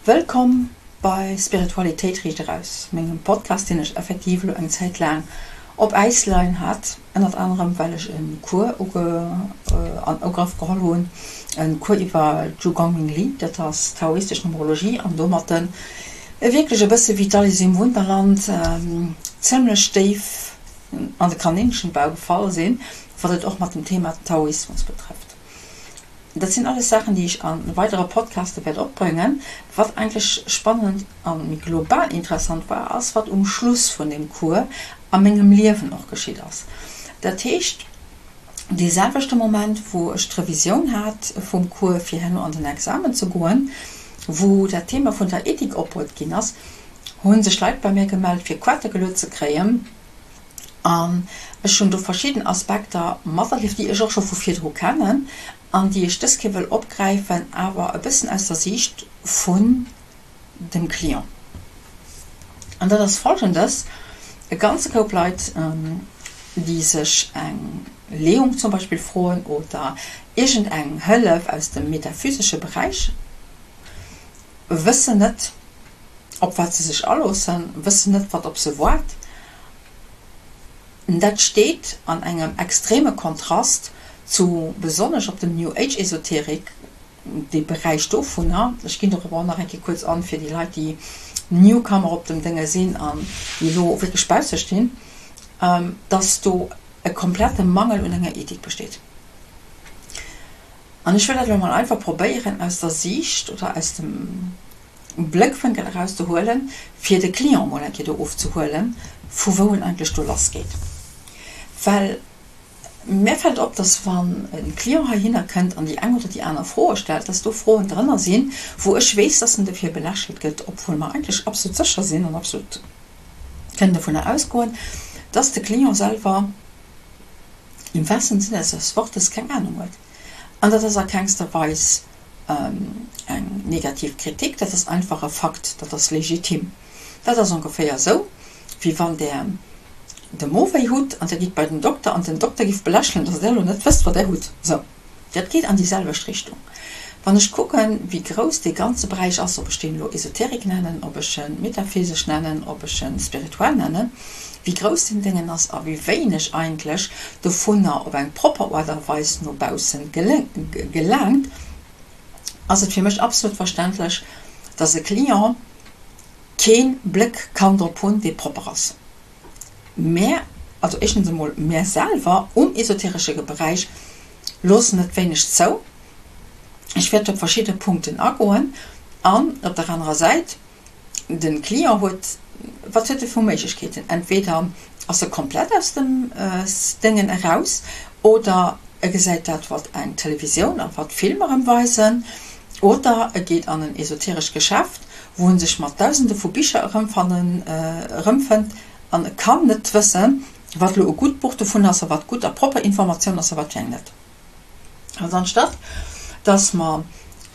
Wëllkomm bei Spiritualitéit riicht eraus, mengem Podcast, deen ech effektiv elo eng Zäit laang op Äis leien hat, ënnert anerem well ech e Cours an Ugrëff geholl hunn, e Cours iwwer Zhu Gongming Li, dat ass taoistesch Numerologie an domatten wierklech e bësse wéi d'Alice im Wunderland zimlech déif an de Kaninchenbau gefall sinn, wat et och mat dem Thema Taoismus betrëfft. Dat sinn alles Saachen, déi ech a weidere Podcaste wäert opbréngen. Wat eigentlech spannend a méi global interessant war, ass, wat um Schluss vun deem Cours a mengem Liewen och geschitt ass. Dat heescht, dee selwechte Moment, wou ech d'Revisioun hat vum Cours, fir herno an den Examen ze goen, wou dat Thema vun der Ethik opbruet ginn ass, hu sech Leit bei mir gemellt, fir Quarte geluet ze kréien. An ech hunn do verschidden Aspekter materlieft, déi ech och scho vu virdru kennen an déi ech dës Kéier wëll opgräifen, awer e bëssen aus der Siicht vun dem Client. An dat ass Folgendes, E ganze Koup Leit, déi sech eng Leeung zum Beispill froen oder iergendeng Hëllef aus dem metaphysesche Beräich, wëssen net, op wat se sech aloossen, wëssen net, wat op se waart. Dat steet an engem extreme Kontrast zu besonnesch op dem New Age Esoterik, dee Beräich dovunner. Ech ginn dorobber och nach eng Kéier kuerz an, fir déi Leit, déi Newcomer op dem Dénge sinn an déi elo wierklech bausse stinn, dass do e komplette Mangel un enger Ethik besteet. An ech wëll dat elo mol einfach probéieren aus der Siicht oder aus dem Bléckwénkel eraus ze huelen, fir de Client mol eng Kéier do ofzehuelen, vu wou en eigentlech do lass geet. Well mär fält op, dass wann e Client heihinner kënnt an déi eng oder déi aner Froe stellt, dass do Froen drënner sinn, wou ech weess, dass en dofir belächelt gëtt, obwuel mer eigentlech absolut sécher sinn an absolut kënnen dovunner ausgoen, dass de Client selwer im wahrsten Sinne des Wortes keng Ahnung huet. An dat ass a kengster Weis eng negativ Kritik, dat ass einfach e Fakt, dat ass legitim. Dat ass ongeféier esou, wéi wann Der de Mo wéi hutt an Der gitt bei den Dokter an den Dokter giff belächelen, dass Der elo net wësst, wat Der hutt. Sou, dat geet an déi selwecht Richtung. Wann ech kucken, wéi grouss dee ganze Beräich ass, ob ech deen elo Esoterik nennen, ob ech e metaphysesch nennen, ob ech e spirituell nennen, wéi grouss deen Déngen ass a wéi wéineg eigentlech dovunner op eng propper Aart a Weis no baussen gelaangt, ass et fir mech absolut verständlech, dass e Client kee Bléck kann drop hunn, dee propper ass. Mär, also éischtens emol mär selwer um esoteresche Beräich loossen et wéineg zou. Ech wäert op verschidde Punkten agoen an op der anerer Säit, De Client huet, wat huet e vu Méiglechkeeten? Entweder ass e komplett aus dem Déngen eraus oder e gesäit dat, wat eng Televisioun a wat Filmer em weisen, oder e geet an en esoterescht Geschäft, wou en sech mat Dausende vu Bicher erëmfannen, erëmfënnt an e kann net wëssen, wat elo e gutt Buch dovun ass a wat gutt a propper Informatioun ass a wat fir eng net. Also anstatt dass mer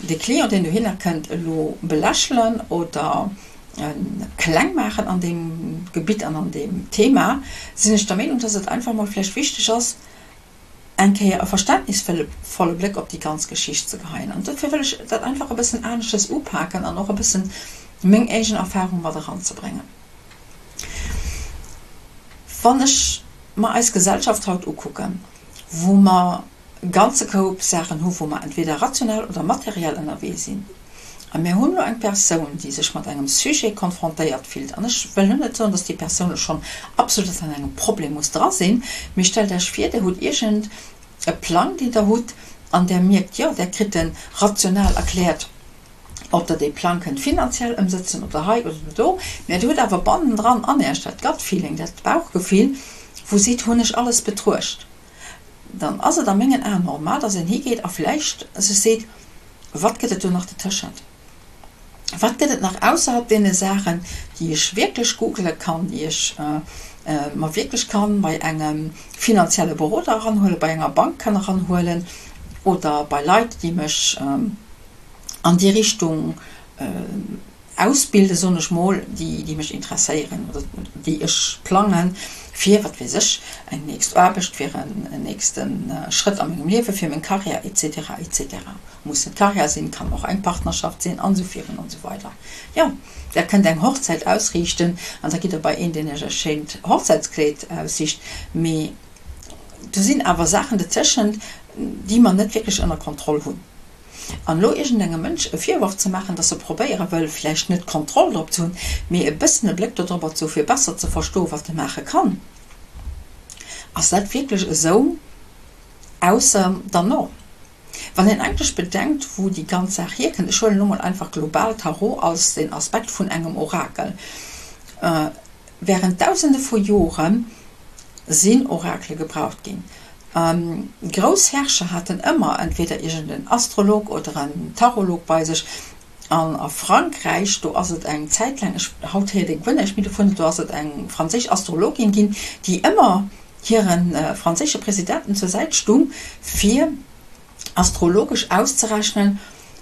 de Client, deen dohinner kënnt, elo belächelen oder kleng maachen an deem Gebitt an an deem Thema, sinn ech der Meenung, dass et einfach emol vläicht wichteg ass, eng Kéier e verständnisvolle Bléck op déi ganz Geschicht ze geheien. An dofir wëll ech dat einfach e bëssen aneschters upaken an och e bëssen meng eegen Erfahrung mat eranzebréngen. Wann ech mer eis Gesellschaft haut ukucken, wou mer e ganze Koup Saachen hu wou mer entweder rational oder materiell ënnerwee sinn, a mir hunn elo eng Persoun, déi sech mat engem Sujet konfrontéiert fillt, an ech wëll elo net soen, dass déi Persoun elo schonn absolut an engem Problem muss dra sinn, mee stellt Iech vir, Dir hutt iergend e Plang, deen Der hutt, an Der mierkt, jo, Der kritt e rational erkläert, ob Der dee Plang kënnt finanziell ëmsëtzen oder hei oder do, mä Der hutt awer bannendran an Iech dat Gut Feeling, dat Bauchgefill, wou seet, hunn ech alles betruecht? Dann ass et a mengen Aen normal, dass een higeet a vläicht sech seet, wat gëtt et do nach dertëschent? Wat gëtt et nach ausserhalb deene Saachen, déi ech wierklech googele kann, déi ech mer wierklech kann bei engem finanzielle Beroder eranhuelen, bei enger Bank kann eranhuelen oder bei Leit, déi mech an déi Richtung. ausbilden, soen ech mol, déi, déi mech interesséieren oder déi ech plangen, fir, wat weess ech, eng nächst Aarbecht, fir en nächste Schrëtt a mengem Liewen, fir meng Karriär, et cetera, et cetera. Muss net Karriär sinn, kann och eng Partnerschaft sinn, an esou virun an esou weider. Jo, der kënnt eng Hochzäit ausriichten an da gitt der bei een, deen iech e schéint Hochzäitskleed aussicht, mee do sinn awer Saachen dozëschent, déi mer net wierklech ënner Kontroll hunn. An elo iergendengem Mënsch e Virworf ze maachen, dass e probéiere wëll, vläicht net d'Kontroll drop ze hunn, mee e bëssen e Bléck dodrobber ze hu fir besser ze verstoen, wat e maache kann, ass dat wierklech esou ausser der Norm? Wann een eigentlech bedenkt, wou déi ganz Saach hierkënnt, ech huelen elo mol einfach global Tarot als den Aspekt vun engem Orakel, Während Dausende vu Jore sinn Orakele gebraucht ginn. Grouss Herrscher haten ëmmer entweder iergend en Astrolog oder en Tarolog bei sech. An a Frankräich, do ass et eng Zäit laang, ech, haut héiert ee guer näischt méi dovun, do ass et eng franséisch Astrologin ginn, déi ëmmer hire franséische Presidenten zur Säit stung, fir astrologesch auszerechnen,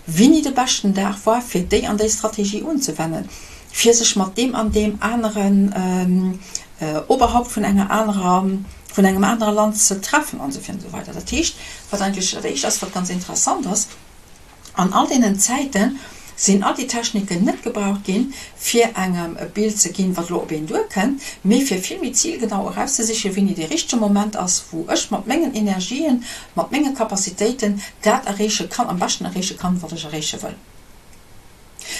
wéini de beschten Dag war, fir déi an déi Strategie unzewennen, fir sech mat deem an deem aneren Oberhaupt vun enger anerer, vun engem anere Land ze treffen an esou virun esou weider. Dat heescht, wat eigentlech dat éischt ass, wat ganz interessant ass, An all deenen Zäite sinn all déi Techniken net gebraucht ginn, fir engem e Bild ze ginn, wat elo op een duerkënnt, mee fir vill méi zilgenau erauszesichen, wéini dee richtege Moment ass, wou ech mat mengen Energien, mat menge Capacitéiten dat erreeche kann, am beschten erreeche kann, wat ech erreeche wëll.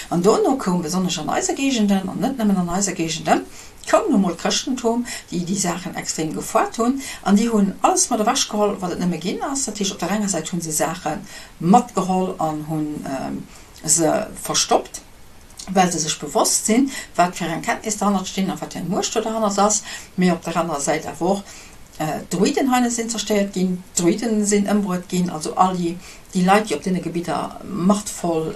An dono koum, besonnesch an eise Géigenden, an net nëmmen an eise Géigenden, koum nu mol d'Chrëschtentum, déi déi Saachen extrem gefoart hunn, an déi hunn alles mat ewechgeholl, wat et nëmme ginn ass. Dat heescht, op der enger Säit hu se Saache matgeholl an hu se verstoppt, well se sech bewosst sinn, wat fir eng Kenntnis derhannert stinn a wat fir eng Muecht do derhannert ass, mee op der anerer Säit awer och, d'Druidenhaine sinn zerstéiert ginn, d'Druiden sinn ëmbruet ginn, also all déi déi Leit, déi op deene Gebidder machtvoll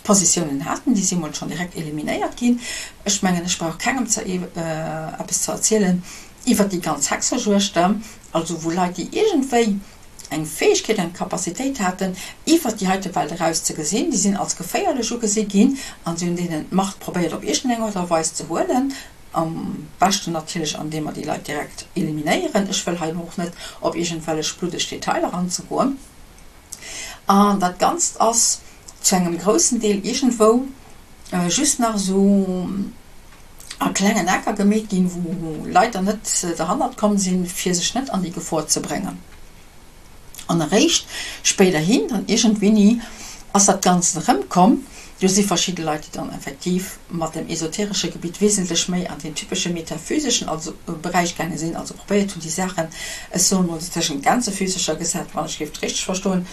Positiounen haten, déi si mol schonn direkt eliminéiert ginn. Ech mengen, ech brauch kengem ze eppes ze erzielen iwwert déi ganz Hexejuegten, also wou Leit, déi iergendwéi eng Fäegkeet, eng Capacitéit haten, iwwert déi heite Welt eraus ze gesinn, déi sinn als geféierlech ugesi ginn an si hunn deenen d'Macht probéiert op iergendeng Aart a Weis ze huelen, am beschten natierlech andeem mer déi Leit direkt eliminéieren. Ech wëll hei elo och net op iergendwellech bluddeg Detailer anzegoen. An dat Ganzt ass zu engem groussen Deel iergendwou just nach esou a klengen Ecker gemeet ginn, wou Leit dann net derhannert komm sinn, fir sech net an déi Gefor ze bréngen. An eréischt spéiderhin, dann iergendwéini, ass dat Ganzt erëmkomm. Do si verschidde Leit, déi dann effektiv mat dem esoteresche Gebitt wesentlech méi an den typesche metaphyseschen also Beräich gaange sinn, also probéiert hunn, déi Saachen, ech soen emol, tëschent Gänsefüsercher gesat, wann ech géif et richteg verstoen,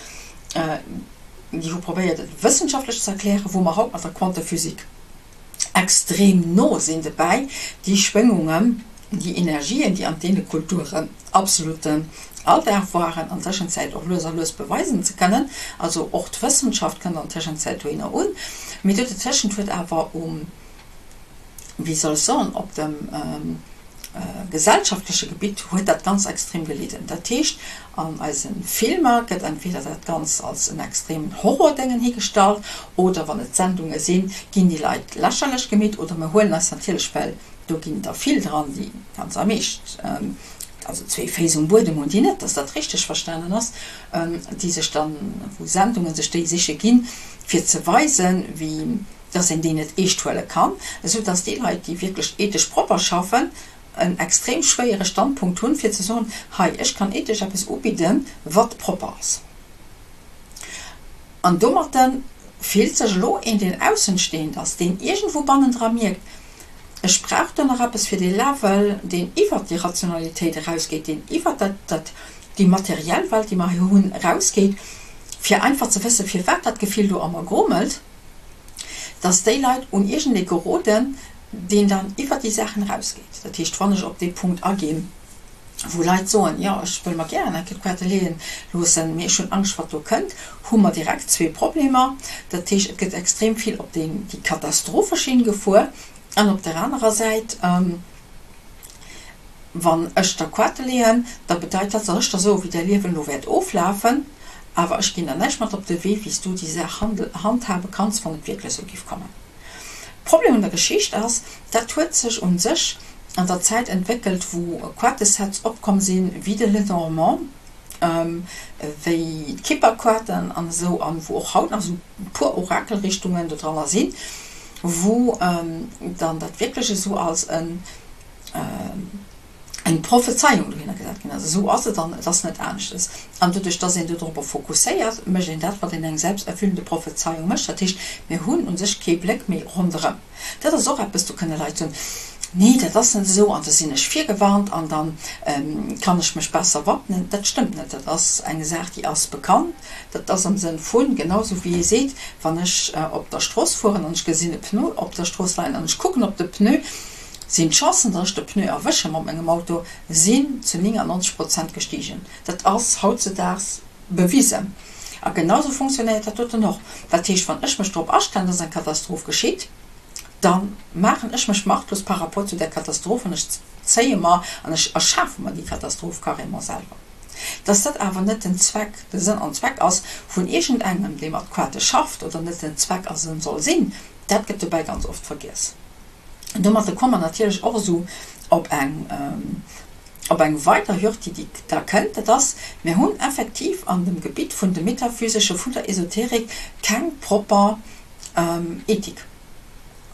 déi hu probéiert, et wëssenschaftlech ze erklären, wou mer haut mat der Quantephysik extrem no sinn dobäi, déi Schwéngungen, déi Energien, déi an deene Kulturen absoluten Alldag waren, an Tëschenzäit och lues a lues beweisen ze kënnen. Also och d'Wëssenschaft kënnt an Tëschenzäit dohinner un. Mee do dotëschent huet awer um, wéi soll ech soen, op dem gesellschaftleche Gebitt huet dat ganz extrem gelidden. Dat heescht, an eise Filmer gëtt entweder dat Ganzt als en extremen Horrordéngen higestallt oder wann et Sendunge sinn, ginn déi Leit lächerlech gemeet oder mer huelen eis natierlech, well do ginn der vill dran, déi ganz am Eescht, also zwee Féiss um Buedem hunn déi net, dass dat richteg verstanen ass, déi sech dann, wou Sendunge sech déi siche ginn, fir ze weisen, wéi dass een déi net eescht huele kann, esou dass déi Leit, déi wierklech ethesch propper schaffen, en extrem schwéiere Standpunkt hunn, fir ze soen, hei, ech kann ethesch eppes ubidden, wat propper ass. An domatte fillt sech elo een, deen aussenstehend ass, deen iergendwou bannendra mierkt, ech brauch do nach eppes fir dee Level, deen iwwert déi Rationalitéit erausgeet, deen iwwert dat, dat, déi materiell Welt, déi mer hei hunn, erausgeet, fir einfach ze wëssen, firwat dat Gefill do a mer grommelt. dass déi Leit un iergendee geroden, deen dann iwwert déi Saachen erausgeet. Dat heescht, wann ech op dee Punkt aginn, wou Leit soen, jo, ech wëll mer gären eng Kéier d'Quarte leeën loossen, mee ech hunn Angscht, wat do kënnt, hu mer direkt zwee Problemer. Dat heescht, et gëtt extrem vill op déi Katastropheschinn gefuer an op där anerer Säit, Wann ech der Quarte leeën, da bedeit dat, datt ech der soe wéi däi Liewen elo wäert oflafen, awer ech ginn der näischt mat op de Wee, wéi s du déi Saach handhabe kanns, wann et wierklech esou géif kommen. Problem un der Geschicht ass, dat huet sech un sech an der Zäit entwéckelt, wou Quatesets opkomm sinn, wéi de Lenormand, wéi d'Kipperquaten an esou, an wou och haut nach esou e puer Orakelrichtungen do dranner sinn, wou dann dat wierklech esou als en eng Prophezeiung dohinner gesat ginn ass. Esou ass et an et ass net aneschtes. An doduerch, dass een dodropper fokusséiert, mécht een dat, wat een eng selbsterfüllende Prophezeiung mécht. Dat heescht, mir hunn u sech kee Bléck méi ronderëm. Dat ass och eppes, do kënne Leit soen, Nee, dat ass net esou an da sinn ech virgewarnt an da kann ech mech besser wappnen. Dat stëmmt net. Dat ass eng Saach, déi ass bekannt. Dat ass am Sënn vun, genau esou wéi ee seet, wann ech op der Strooss fueren an ech gesinn e Pneu op der Strooss leien an ech kucken op de Pneu, sinn d'Chancen, datt ech de Pneu erwësche mat mengem Auto, sinn zu 99 Prozent gestigen. Dat ass hautzedaags bewisen. A genau esou funktionéiert dat doten och. Dat heescht, wann ech mech drop astellen, datt eng Katastroph geschitt, da maachen ech mech machtlos par rapport zu där Katastroph an ech zéie mer an ech erschafe mer déi Katastroph carrément selwer. Datt dat awer net den Zweck, de Sënn an Zweck ass vun iergendengem, dee mat Quate schafft, oder net den Zweck a Sënn soll sinn, dat gëtt dobäi ganz oft vergiess. Domatter komme mer natierlech och esou op eng, op eng weider Hürd, déi da kënnt, dat ass, mir hunn effektiv an dem Gebitt vun dem Metaphysesche, vun der Esoterik keng propper Ethik.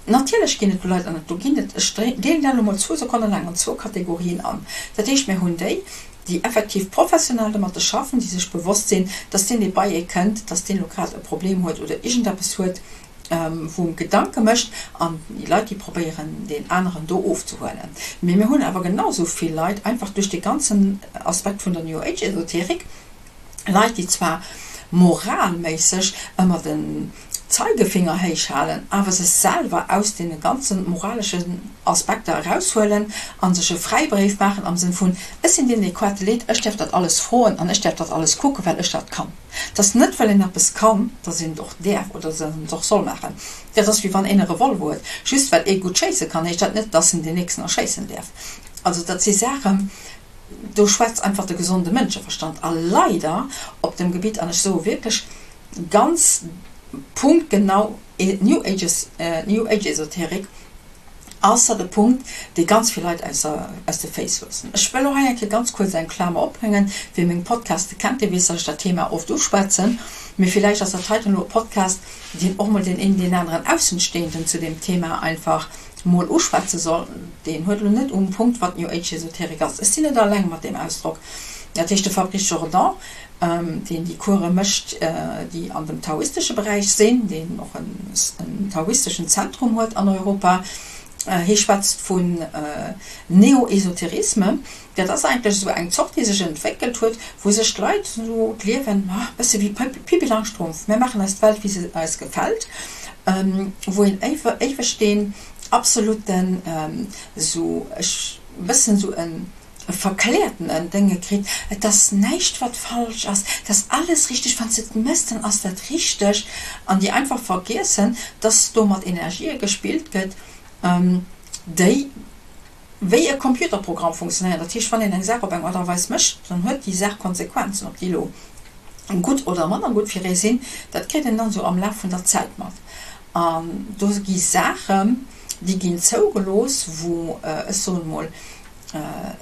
Natierlech ginn et do Leit, an do ginn et, ech deelen dat elo mol zwou Sekonne laang an zwou Kategorien an, dat heescht, mir hunn déi, déi effektiv professionell domatter schaffen, déi sech bewosst sinn, dass deen, dee bei ee kënnt, dass deen elo grad e Problem huet oder iergendeppes huet, wou Gedanke mécht an déi Leit, déi probéieren, deen aneren do ofzehuelen. Mee mir hunn awer genau esou vill Leit, einfach duerch dee ganzen Aspekt vun der New Age Esoterik, Leit, déi zwar moralméisseg ëmmer den Zeigefinger héich halen, awer sech selwer aus deene ganze moraleschen Aspekter eraushuelen a sech e Fräibréif maachen am Sënn vun, Ech sinn deen, dee Quate leet, ech däerf dat alles froen an ech däerf dat alles kucken, well ech dat kann. Et ass net, well een eppes kann, dass een et och däerf oder dass een et och soll maachen. Dat ass, wéi wann een e Revolver huet. Just well ee gutt schéisse kann, heescht dat net, dass en deen nächsten erschéissen däerf. Also dat si Saachen, do schwätzt einfach de gesonde Mënscheverstand. A leider op dem Gebitt, an ech soe wierklech ganz punktgenau, New Ages, New Age Esoterik, ass dat e Punkt, dee ganz vill Leit ausser aus de Féiss loossen. Ech wëll och hei eng Kéier ganz kuerz eng Klamer opbréngen, Wie meng Podcaste kennt, dee weess, datt ech dat Thema oft uschwätzen. Mee villäicht ass dat heiten elo e Podcast, deen och mol deen een, deen aneren Aussenstehenden zu deem Thema einfach mol uschwätze soll. Deen huet elo net um Punkt, wat New Age Esoterik ass. Ech sinn net alleng mat deem Ausdrock. Dat heescht, de Fabrice Jordan, deen déi Course mécht, déi an dem taoistesche Beräich sinn, deen och en taoisteschen Zentrum huet an Europa. Hie schwätzt vun Neo-Esoterisme. Dat ass eigentlech esou eng Zort, déi sech entwéckelt huet, wou sech d'Leit esou d'Liewen, e bësse wéi Pippi Langstrumpf, mir maachen eis d'Welt, wéi se eis gefält, wou een éiweg deen absoluten, esou e bëssen esou en e verkläerten en Dénge kritt, et ass näischt wat falsch ass, et ass alles richteg, wann s de et mëss, dann ass dat richteg, an déi einfach vergiessen, dass do mat Energië gespillt gëtt, déi wéi e Computerprogramm funktionéieren. Dat heescht, wann een eng Saach op eng Aart a Weis mécht, dann huet déi Saach Konsequenzen, ob déi elo gutt oder manner gutt fir ee sinn, dat kritt een dann esou am Laf vun der Zäit mat. An do gi Saachen, déi ginn zougelooss, wou, ech soen emol,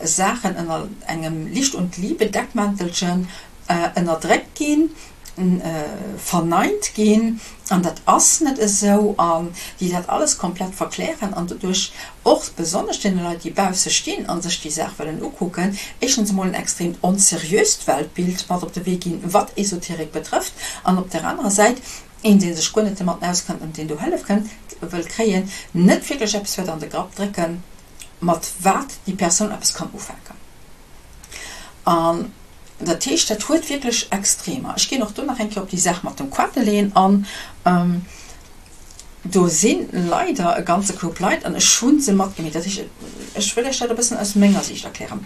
Saachen ënner engem Licht und Liebe Deckmäntelchen ënnerdréckt ginn, verneint ginn, an dat ass net esou, an déi dat alles komplett verklären an doduerch och besonnesch deene Leit, déi bausse stinn a sech déi Saach wëllen ukucken, éischtens emol en extreemt onseriöst Weltbild mat op de Wee ginn, wat Esoterik betrëfft, an op der anerer Säit een, dee sech guer net domatten auskennt an deen do Hëllef kënnt, wëll kréien, net wierklech eppes wäert an de Grapp drécken. mat wat déi Persoun eppes kann ufänken. An dat heescht, dat huet wierklech Extremer. Ech ginn och do nach eng Kéier op déi Saach mat dem Quatteleeën an. Do si leider e ganze Koup Leit, an ech hu se matgemeet, dat heescht, ech wëll Iech dat e bëssen aus menger Siicht erklären.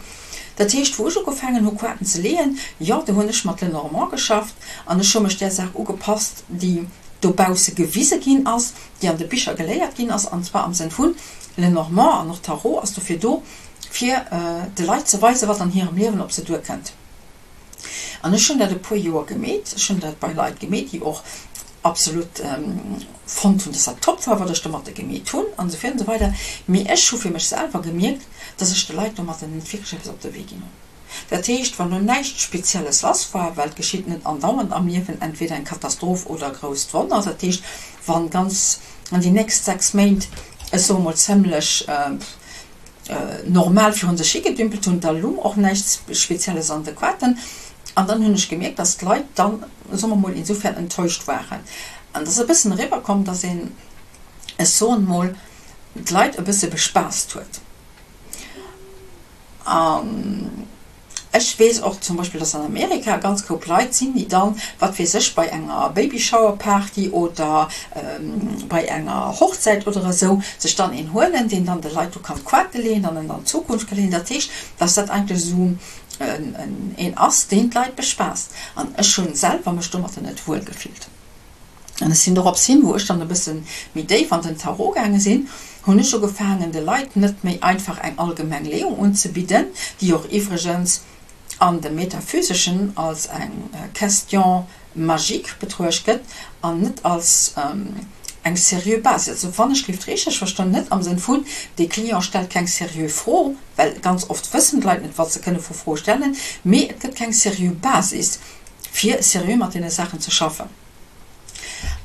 Dat heescht, wou ech ugefaangen hu Quatten ze leeën, jo, do hunn ech mat Lenormand geschafft an ech hu mech där Saach ugepasst, déi dobausse gewise ginn ass, déi an de Bicher geléiert ginn ass, an zwar am Sënn vun, Lenormand an och Tarot ass dofir do, fir de Leit ze weisen, wat an hirem Liewen op se duerkënnt. An ech hunn dat e puer Joer gemeet. Ech hunn dat bei Leit gemeet, déi och. absolut fonnt hunn, dass dat top war, wat ech domatte gemeet hunn an esou virun an esou weider. Mee ech hu fir mech selwer gemierkt, dass ech de Leit domatten net wierklech eppes op de Wee ginn hunn. Dat heescht, wann do näischt Spezielles lass war, well et geschitt net andauernd am Liewen entweder eng Katastroph oder e grousst Wonner, dat heescht, wann ganz, wann déi nächst 6 Méint, ech soe mol, zëmlech normal virun sech higedümpelt hunn, da lung och näischt Spezielles an de Quaten. An dann hunn ech gemierkt, dass d'Leit dann, soe mer mol, insofern enttäuscht waren. An et ass e bëssen eriwwerkomm, dass een, ech soen mol, d'Leit e bësse bespaasst huet. An ech weess och zum Beispill, dass an Amerika e ganz Koup Leit sinn, déi dann, wat weess ech, bei enger Babyshower-Party oder bei enger Hochzäit oder esou, sech dann een huelen, deen dann de Leit do kann d'Quarte leeën an en an d'Zukunft ka leeën. Dat heescht, dass dat eigentlech esou een ass, deen d'Leit bespaasst. An ech hu selwer mech domatter net wuel gefillt. An ech sinn dorops hin, wou ech dann e bësse méi déif an den Tarot gaange sinn, hunn ech ugefaangen, de Leit net méi einfach eng allgemeng Leeung unzebidden, déi och iwwregens an dem Metaphyseschen als eng Question magique betruecht gëtt an net als eng seriö Basis. Also wann ech d'Schrift richteg verstoen, net am Sënn vun, de Client stellt keng seriö Fro, well ganz oft wëssen d'Leit net, wat se kënne vu Froe stellen, mee et gëtt keng seriö Basis, fir seriö mat deene Saachen ze schaffen.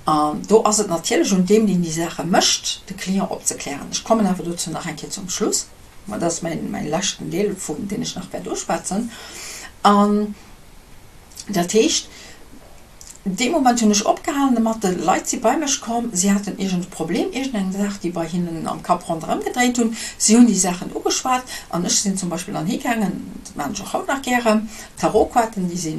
An do ass et natierlech un deem, deen déi Saache mécht, de Client opzeklären. Ech kommen awer dozou nach eng Kéier zum Schluss. Mä dat ass mäin, mäin leschten Deel, vun deen ech nach wäert uschwätzen. An dat heescht, dee Moment hunn ech opgehalen domat. Leit si bei mech komm, si haten iergend e Problem, iergendeng Saach, déi bei hinnen am Kapp ronderëm gedréint hunn. Si hunn déi Saachen ugeschwat an ech sinn zum Beispill dann higaangen, dat maachen ech och haut nach gären, Tarotkaarten, déi si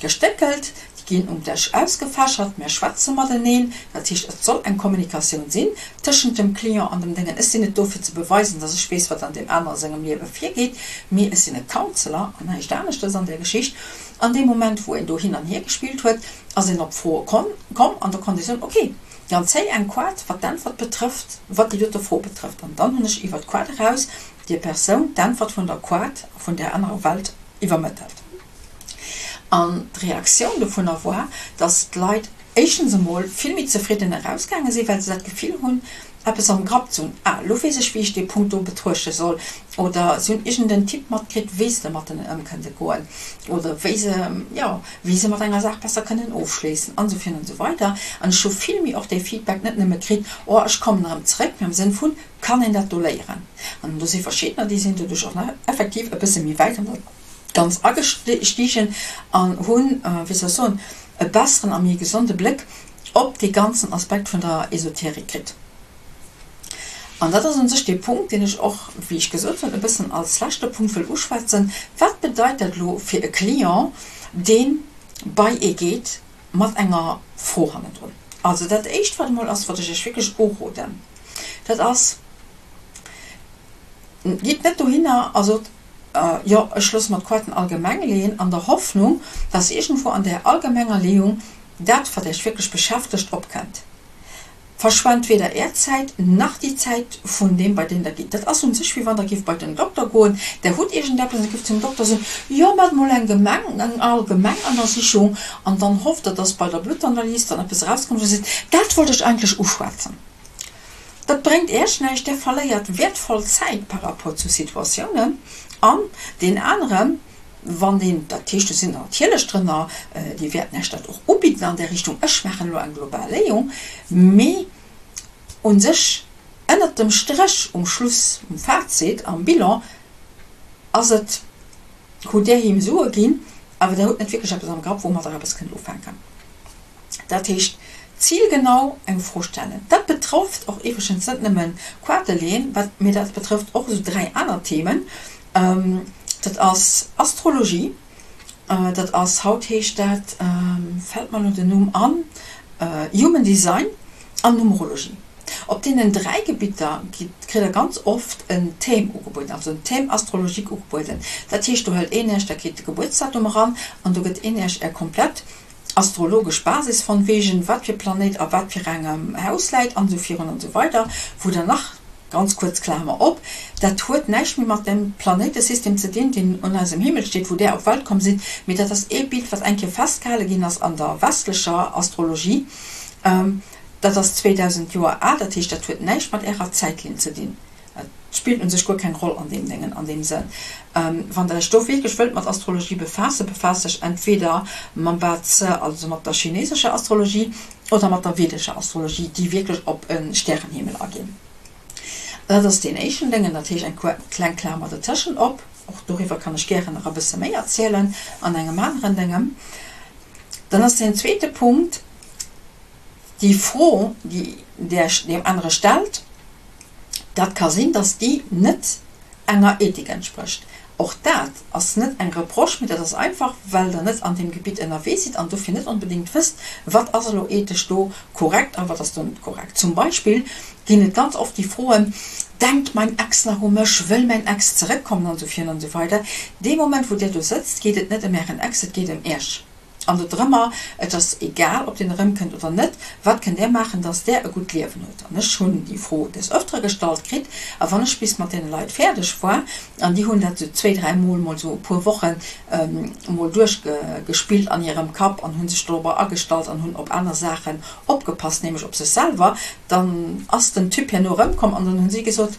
gestéckelt, déi ginn um Dësch ausgefächert, mir schwätze mateneen. Dat heescht, et soll eng Kommunikatioun sinn tëschent dem Client an dem Déngen. Ech sinn net do fir ze beweisen, datt ech weess, wat an deem anere sengem Liewe virgeet, mee ech sinn e Counselor an näischt aneschtes an där Geschicht. An deem Moment, wou een do hin an hier gespillt huet, ass een op Froe komm an da konnt ee soen, ok, dann zéi eng Kaart, wat d'Äntwert betrëfft, wat déi dote Fro betrëfft. An dann hunn ech iwwer d'Kaart eraus Dir Persoun d'Äntwert vun der Quad a vun där anerer Welt iwwermëttelt. An d'Reaktioun dovunner war, dass d'Leit éischtens emol vill méi zefridden erausgaange sinn, well se dat Gefill hunn, eppes am Grapp ze hunn, Ah, elo weess ech, wéi ech dee Punkt do betruechte soll. Oder se hunn iergend en Tipp matkritt, wéi se domatten ëm kënnte goen oder wéi se, jo, wéi se mat enger Saach besser kënnen ofschléissen an esou virun an esou weider. An ech hu vill méi och dee Feedback net nëmme kritt, Oh, ech kommen erëm zeréck, mee am Sënn vun, Kann een dat do léieren? An do si verschiddener, déi sinn doduerch och nach effektiv e bësse méi wäit an dat Ganz agestigen an hunn, wéi soll ech soen, e besseren a méi gesonde Bléck op dee ganzen Aspekt vun der Esoterik kritt. An dat ass u sech dee Punkt, deen ech och, wéi ech gesot hunn, e bëssen als leschte Punkt wëll uschwätzen, Wat bedeit dat elo fir e Client, dee bei ee geet mat enger Fro hannendrun? Also dat Éischt, wat emol ass, wat ech Iech wierklech uroden, Dat ass, gitt net dohinner a sot, Jo, ech loosse mer d'Quarten allgemeng leeën, an der Hoffnung, dass iergendwou an där allgemenger Leeung dat, wat Iech wierklech beschäftegt, opkënnt. Verschwent weder Är Zäit nach déi Zäit vun deem, bei deen Der gitt. Dat ass un sech, wéi wann Der giff bei den Dokter goen, Der hutt iergendeppes an Der giff zum Dokter soen, Jo, maacht mol eng Gemeng, eng allgemeng Ënnersichung, an dann hofft Der, dass bei der Bluttanalys dann eppes erauskommt, wou Der seet, Dat wollt ech eigentlech uschwätzen. Dat bréngt Iech näischt, Där verléiert wäertvoll Zäit par rapport zu Situatiounen an deen aneren, wann deen, dat heescht, do sinn der natierlech drënner, déi wäerten Iech dat och ubidden an där Richtung, ech maachen elo eng global Léiung, mee u sech ënnert dem Stréch um Schluss, um Fazit, am Bilan ass et, hutt Där him Sue ginn, awer Der hutt net wierklech eppes am Grapp, woumat Der eppes kënnt ufänken. Dat heescht, zilgenau eng Fro stellen. Dat betrëfft och iwwregens net nëmmen Quadeleen, wat, mee dat betrëfft och esou 3 aner Themen. Dat ass Astrologie, dat ass, haut heescht dat, fält mer elo den Numm an, Human Design an Numerologie. Op deenen 3 Gebitter kritt der ganz oft en Thème ugebueden, also en Thème astrologique ugebueden. Dat heescht, do hëlt een Iech, da kritt de Gebuertsdatum eran an do gëtt een Iech Är komplett astrologesch Basis von wegen wat fir Planéit a wat fir engem Haus läit an esou virun an esou weider, wou der nach. Ganz kuerz Klamer op, Dat huet näischt méi mat dem Planéitesystem ze dinn, deen un eisem Himmel steet, wou där op d'Welt komm sidd, mee dat ass ee Bild, wat eng Kéier festgehale ginn ass an der westlecher Astrologie. Dat ass 2000 Joer al, dat heescht, dat huet näischt mat ärer Zäitlinn ze dinn. Et spillt un sech guer keng Roll an deem Déngen, an deem Sënn. Wann der iech do wierklech wëllt mat Astrologie befaassen, befaasst iech entweder mam Ba Zi, also mat der chinesescher Astrologie, oder mat der vedescher Astrologie, déi wierklech op e Stärenhimmel aginn. Dat ass deen éischten Déngen, dat heescht eng kleng Klamer dertëschent op. Och doriwwer kann ech gären nach e bësse méi erzielen an engem aneren Déngen. Dann ass deen zweete Punkt déi Fro, déi Der deem anere stellt. Dat ka sinn, dass déi net enger Ethik entsprécht. Och dat ass net eng Reproche, mee dat ass einfach, well Der net an deem Gebitt ënnerwee sidd an dofir net onbedéngt wësst, wat ass elo ethesch do korrekt a wat ass do net korrekt. Zum Beispill ginn et ganz oft déi Froen, Denkt mein Ex nach u mech? Wëll mäin Ex zeréckkommen? An esou virun an esou weider. Dee Moment, wou Der do sëtzt, geet et net ëm Ären Ex, et geet ëm Iech. An do drëmmer, et ass egal, ob deen erëmkënnt oder net, wat kënnt Där maachen, dass Där e gutt Liewen hutt? An ech hunn déi Fro des Öftere gestallt kritt. A wann ech bis mat deene Leit fäerdeg war, an déi hunn dat esou zwéi, dräi Mol mol esou e puer Wochen emol duerchgespillt an hirem Kapp an hu sech dorobber agestallt an hunn op aner Saachen opgepasst, nämlech op sech selwer, dann ass den Typ herno erëmkomm an dann hu si gesot,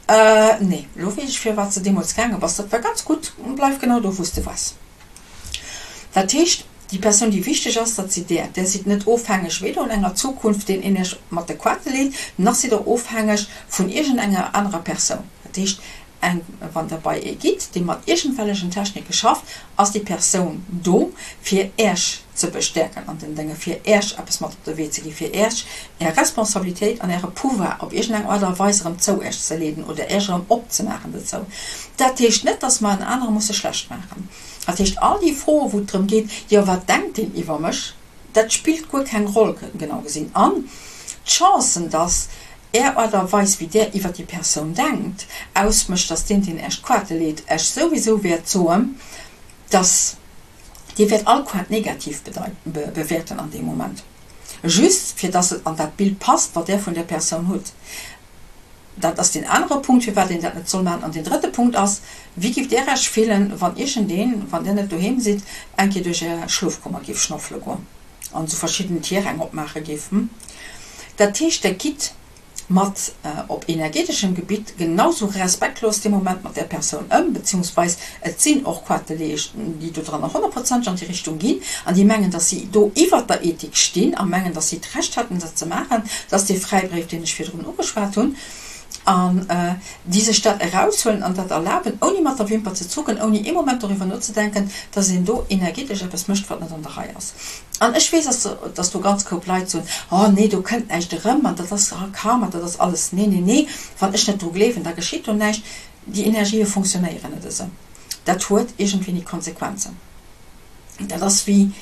Äh, nee, elo weess ech firwat s de deemools gaange bass, dat war ganz gutt, bleif genau do wou s de waars. Dat heescht, déi Persoun, déi wichteg ass, dat sidd Där. Där sidd net ofhängeg weder un enger Zukunft, deen een Iech mat de Quate leet, nach sidd Der ofhängeg vun iergendenger anerer Persoun. Dat heescht, eng, wann Der bei ee gitt, dee mat iergendwellechen Technike schafft, ass déi Persoun do, fir Äech ze bestäerken an den Dénge, fir Äech eppes mat op de Wee ze ginn, fir Äech Är Responsabilitéit an Äre Pouvoir op iergendeng Aart a Weis erëm zou Äech ze leeden oder Äech erëm opzemaachen dozou. Dat heescht net, dass mer en anere musse schlecht maachen. Dat heescht, all déi Froen, wou et drëm geet, jo wat denkt deen iwwer mech, dat spillt guer keng Roll genau gesinn. An d'Chancen, dass Är Aart a Weis, wéi Där iwwer déi Persoun denkt, ausmécht, dass deen, deen Äech d'Quarte leet, Äech souwisou wäert soen, dass Dir wäert all Quart negativ bewäerten an deem Moment, just fir dass et an dat Bild passt, wat Där vun där Persoun hutt. Dat ass deen anere Punkt, firwat een dat net soll maachen. An deen drëtte Punkt ass, Wéi giff Där Äech fillen, wann iergendeen, wann Där net doheem sidd, eng Kéier duerch Är Schlofkummer giff schnoffele goen an esou verschidden Tirhäng opmaache giff? Hm? Dat heescht, Der gitt mat op energeteschem Gebitt genau sou respektlos dee Moment mat där Persoun ëm, beziehungsweis et sinn och Quateleeg, déi dodranner honnertprozenteg an déi Richtung ginn an déi mengen, dass si do iwwert der Ethik stinn a mengen, dass si d'Recht hätten, dat ze maachen. Dat ass dee Fräibréif, deen ech virdrun ugeschwat hunn. An déi sech dat eraushuelen an dat erlaben, ouni mat der Wimper ze zucken, ouni ee Moment doriwwer nozedenken, dass een do energetesch eppes mécht, wat net an der Rei ass. An ech weess, dass dass do ganz Koup Leit soen, Oh nee, do kënnt näischt erëm an dat ass Karma, dat ass alles, nee, nee, nee, wann ech net dru gleewen, da geschitt do näischt. Déi Energië funktionéieren net esou. Dat huet iergendwéini Konsequenzen. Dat ass wéi,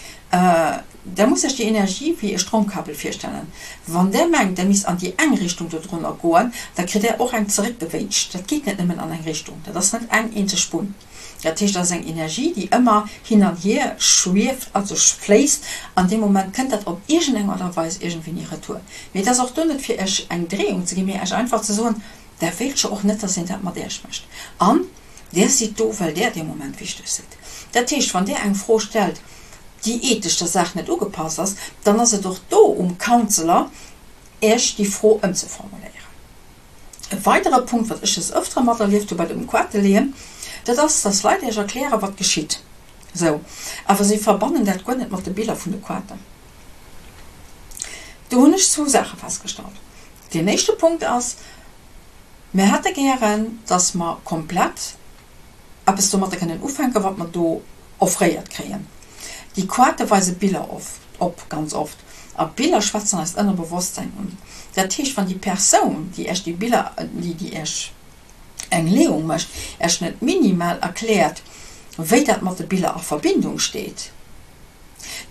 Der musst Iech déi Energie wéi e Stroumkabel virstellen. Wann Der mengt, Der misst an déi eng Richtung dodrunner goen, da kritt Der och eng zeréckgewéitscht. Dat geet net nëmmen an eng Richtung. Dat ass net eng eenzeg Spunn. Dat heescht, dat ass eng Energie, déi ëmmer hin an hier schwieft, also fléisst. An deem Moment kënnt dat op iergendeng Aart a Weis iergendwéini retour. Mee et ass och do net fir Iech eng Dreeung ze ginn, mee Iech einfach ze soen, Der wéilt jo och net, dass een dat mat Iech mécht. An Der sidd do, well Der dee Moment wichteg sidd. Dat heescht, wann Der eng Fro stellt, déi ethesch der Saach net ugepasst ass, dann ass et och do um Counselor, Iech déi Fro ëmzeformuléieren. E weidere Punkt, wat ech des Ëftere materlieft hu bei dem Quateleeën, dat ass, dass Leit Iech erklären, wat geschitt. Sou, awer si verbannen dat guer net mat de Biller vun de Quaten. Do hunn ech zwou Saache festgestallt. Deen éischte Punkt ass, Mir hätte gären, dass mer komplett eppes domatter kënnen ufänken, wat mer do offréiert kréien. Déi Quate weise Biller op, ganz oft. A Biller schwätzen eist Ënnerbewosstsäin un. Dat heescht, wann déi Persoun, déi Iech déi Biller, déi Iech eng Leeung mécht, Iech net minimal erkläert, wéi dat mat de Biller a Verbindung steet,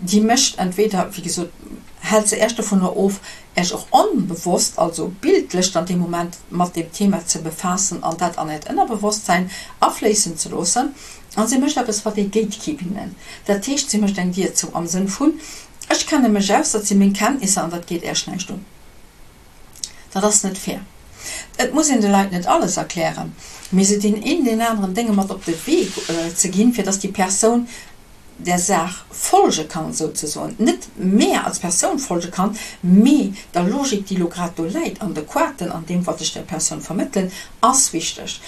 Déi mécht entweder, wéi gesot, hält se Äech dovunner of, Äech och onbewosst, also bildlech dann dee Moment mat deem Thema ze befaassen an dat an Äert Ënnerbewosstsäin afléissen ze loossen. A si mécht eppes, wat ee Gatekeeping nennt. Dat heescht, si mécht eng Dier zou am Sënn vun, Ech kenne mech aus, dat si meng Kenntnisser an dat geet Äech näischt un. Dat ass net fair. Et muss een de Leit net alles erklären, mee se deen een deen aneren Dénge mat op de Wee ze ginn, fir dass déi Persoun där Saach folge kann, souzesoen, net mär als Persoun folge kann, mee der Logik, déi elo grad do läit, an de Quaten, an deem, wat ech där Persoun vermëttelen, ass wichteg.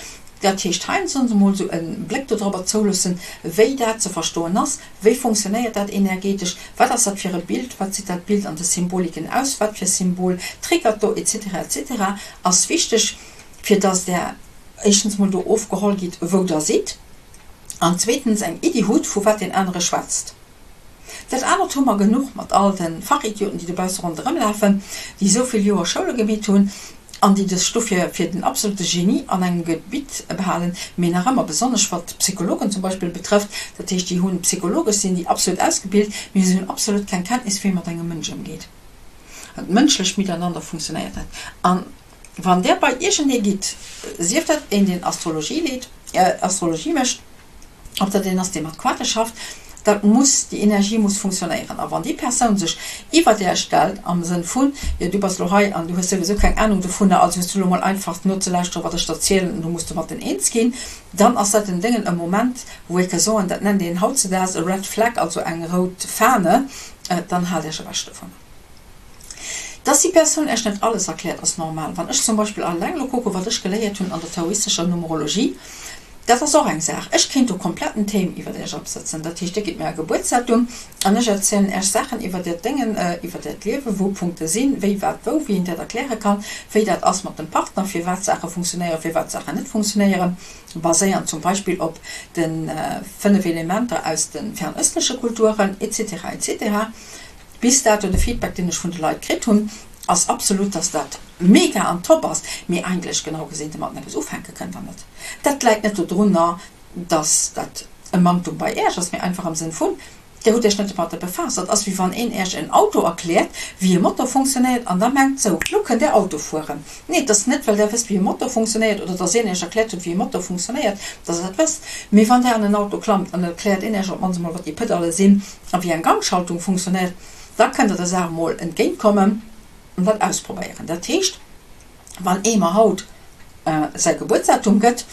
Dat heescht, heiansdo emol esou e Bléck dodrobber zouloossen, wéi dat ze verstoen ass, wéi funktionéiert dat energetesch, wat ass dat fir e Bild, wat seet dat Bild an de Symboliken aus, wat fir Symbol triggert do, etc. Etc. Ass wichteg, fir dass Der éischtens emol do ofgeholl gitt, wou Der sidd, an zweetens eng Iddi hutt, vu wat deen anere schwätzt. Dat anert hu mer genuch mat all de Fachidioten, déi dobausse ronderëm lafen, déi esou vill Joer Schoule gemeet hunn an déi sech dofir fir den absolute Genie an engem Gebitt behalen, mee nach ëmmer, besonnesch wat d'Psychologen zum Beispill betrëfft, dat heescht, déi hunn, psychologesch sinn déi absolut ausgebilt, mee se hunn absolut keng Kenntnis, wéi ee mat engem Mënsch ëmgeet. Dat mënschlecht Miteinander funktionéiert net. An wann Der bei iergendee gitt, sief dat een, deen Astrologie leet, Astrologie mécht, ob dat een ass, dee mat Quarte schafft, dat muss, déi Energie muss funktionéieren. A wann déi Persoun sech iwwert Äech stellt am Sënn vun, jo du bass elo hei an du hues souwisou keng Anung dovunner, also hues du elo mol einfach nozelauschteren, wat ech der zielen an du muss domatten eens ginn, dann ass dat en Déngen, e Moment, wou ee ka soen, dat nennt een hautzedaags e Red Flag, also eng rout Fahne, dann haalt Iech ewech dovunner. Dass déi Persoun Iech net alles erkläert, ass normal. Wann ech zum Beispill alleng elo kucken, wat ech geléiert hunn an der taoistescher Numerologie, dat ass och eng Saach. Ech kéint do kompletten Thème iwwert Iech opsëtzen. Dat heescht, Dir gitt mir Är Gebuertsdatum an ech erzielen Iech Saachen iwwert Äert Déngen, iwwert Äert Liewen, wou Punkte sinn, wéi, wat, wou, wéi een dat erkläre kann, wéi dat ass mat dem Partner, firwat Saache funktionéieren, firwat Saachen net funktionéieren, baséiernd zum Beispill op de 5 Elementer aus de fernöstleche Kulturen, etc. Etc. Bis dato de Feedback deen ech vun de Leit kritt hunn ass absolut dass dat mega an top ass, mee eigentlech genau gesinn domat eppes ufänke kënnt der net. Dat läit net dodrunner dass dat e Manktum bei Äerch ass, mee einfach am Sënn vun der hutt Iech net domatter befaasst. Dat ass wéi wann een Äerch en Auto erkläert wéi e Motor funktionéiert an da mengt sou lo kënnt där Auto fueren. Nee et ass net well der wësst wéi e Motor funktionéiert oder dass een Äerch erkläert huet wéi e Motor funktionéiert dass der dat wësst, mee wann der an en Auto klammt an et erkläert een Äerch op d'mannst emol wat déi Pedalle sinn a wéi eng Gangschaltung funktionéiert, da kënnt Der der Saach emol entgéintkommen an dat ausprobéieren. Dat heescht, wann ee mer haut säi Gebuertsdatum gëtt,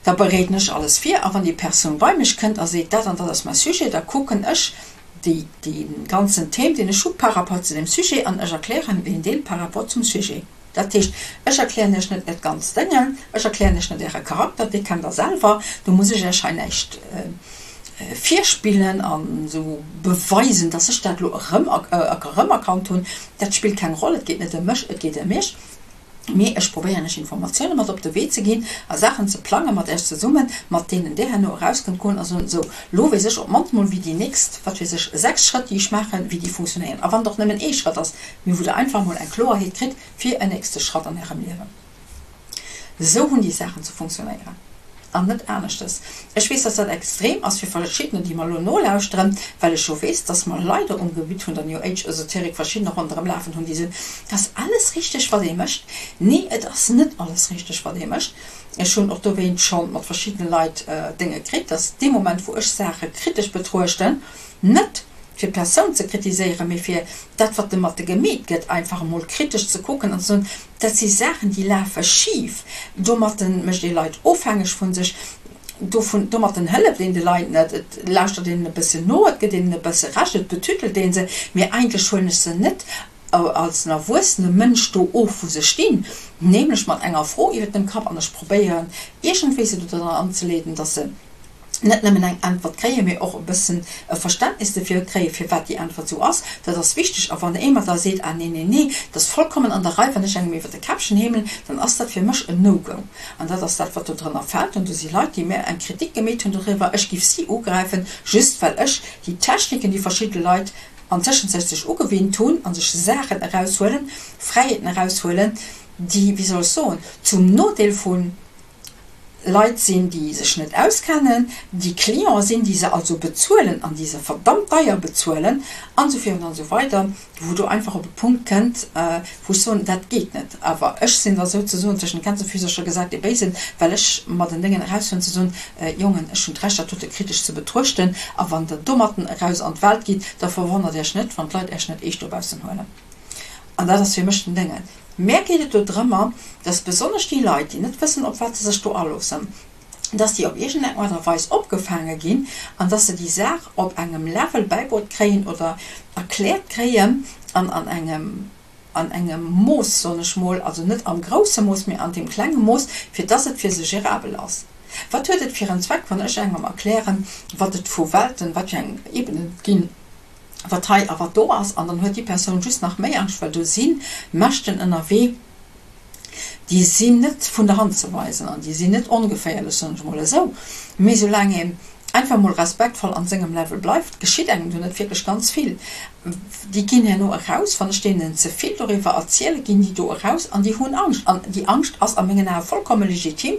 da bereeden ech alles vir a wann déi Persoun bei mech kënnt a seet, dat an dat ass mäi Sujet, da kucken ech déi, dee ganzen Thème, deen ech hu par rapport zu deem Sujet an ech erklären een Deel par rapport zum Sujet. Dat heescht, ech erklären Iech net Äert ganzt Déngen, ech erklären Iech net Äre Charakter, dee kennt Der selwer, do muss ech Iech hei näischt virspillen an esou beweisen, dass ech dat elo erëm erëmerkannt hunn. Dat spillt keng Roll, et geet net ëm mech, et geet ëm Iech. Mee ech probéieren Iech Informatioune mat op de Wee ze ginn a Saachen ze plange mat Iech zesummen, mat deenen Dir herno eraus kënnt goen a soen, esou, elo weess ech op d'mannst mol, wéi déi nächst, wat weess ech, 6 Schrëtt, déi ech maachen, wéi déi funktionéieren. A wann et och nëmmen ee Schrëtt ass, Mee wou der einfach mol eng Kloerheet kritt fir en nächste Schratt an ärem Liewen. Esou hunn déi Saachen ze funktionéieren an net aneschtes. Ech weess, dass dat extrem ass fir verschiddener, déi mer elo nolauschteren, well ech jo weess, dass mer leider um Gebitt vun der New Age Esoterik verschiddener ronderëm lafen hunn, déi soen, Et ass alles richteg, wat ee mécht. Nee, et ass net alles richteg, wat ee mécht. Ech hunn och dowéint scho mat verschiddene Leit Dénge kritt, dass dee Moment, wou ech Saache kritesch betruechten, net fir d'Persoun ze kritiséieren, mee fir dat, wat domatte gemeet gëtt, einfach emol kritesch ze kucken an ze soen, dat si Saachen, déi lafe schif, domatte mécht ee Leit ofhängeg vu sech, dovun, domatten hëlleft een de Leit net, et lauschtert een e bëssen no, et gëtt een e bësse Recht, et betütelt ee se, mee eigentlech huelen ech se net als en erwuessene Mënsch do of, wou se stinn, nämlech mat enger Fro iwwer dem Kapp an ech probéieren iergendwéi se do dran anzeleeden, dass se net nëmmen eng Äntwert kréien, mee och e bëssen e Verständnis dofir kréien, firwat déi Äntwert esou ass. Dat ass wichteg. A wann ee mer da seet, Ah, nee, nee, nee, dat ass vollkommen an der Rei, wann ech engem iwwer de Käppchen heemelen, dann ass dat fir mech en No-Go. An dat ass dat, wat do drënner fält. An do si Leit, déi mir eng Kritik gemeet hunn doriwwer, ech géif si ugräifen, just well ech déi Techniken, déi verschidde Leit an Tëschenzäit sech ugewinnt hunn a sech Saachen eraushuelen, Fräiheeten eraushuelen, déi, wéi soll ech soen, zum Nodeel vu Leit sinn, déi sech net auskennen, déi Cliente sinn, déi se also bezuelen an déi se verdammt deier bezuelen an esou virun an esou weider, wou do einfach op e Punkt kënnt, wou ech soen, dat geet net. Awer ech sinn da souzesoen tëschent Gänsefüsercher gesat dee Béisen, well ech mer den Déngen eraushuelen ze soen, Jongen, ech hunn d'Recht dat dote kritesch ze betruechten a wann Der domatten eraus an d'Welt gitt, da verwonnert Iech net, wann d'Leit Iech net eescht dobaussen huelen. An dat ass fir mech den Déngen. Mär geet et do drëmmer, dass besonnesch déi Leit, déi net wëssen, op wat se sech do aloossen, dass déi op iergendeng Aart a Weis opgefaange ginn an dass se déi Saach op engem Level bäibruet kréien oder erkläert kréien an an engem, an engem Mooss, soen ech mol, also net am grousse Mooss, mee an deem klenge Mooss, fir dass et fir se gérabel ass. Wat huet et fir en Zweck, wann ech engem erklären, wat et vu Welten, wat fir eng Ebenen et ginn, wat hei a wat do ass, an dann huet déi Persoun just nach méi Angscht, well do si Mächten ënnerwee, déi sinn net vun der Hand ze weisen an déi sinn net ongeféierlech, soen ech emol esou. Mee soulaang een einfach emol respektvoll an sengem Level bleift, geschitt engem do net wierklech ganz vill. Déi ginn herno eraus, wann ech deenen ze vill doriwwer erzielen, ginn déi do eraus an déi hunn Angscht. An déi Angscht ass a mengen Ae vollkomme legitim,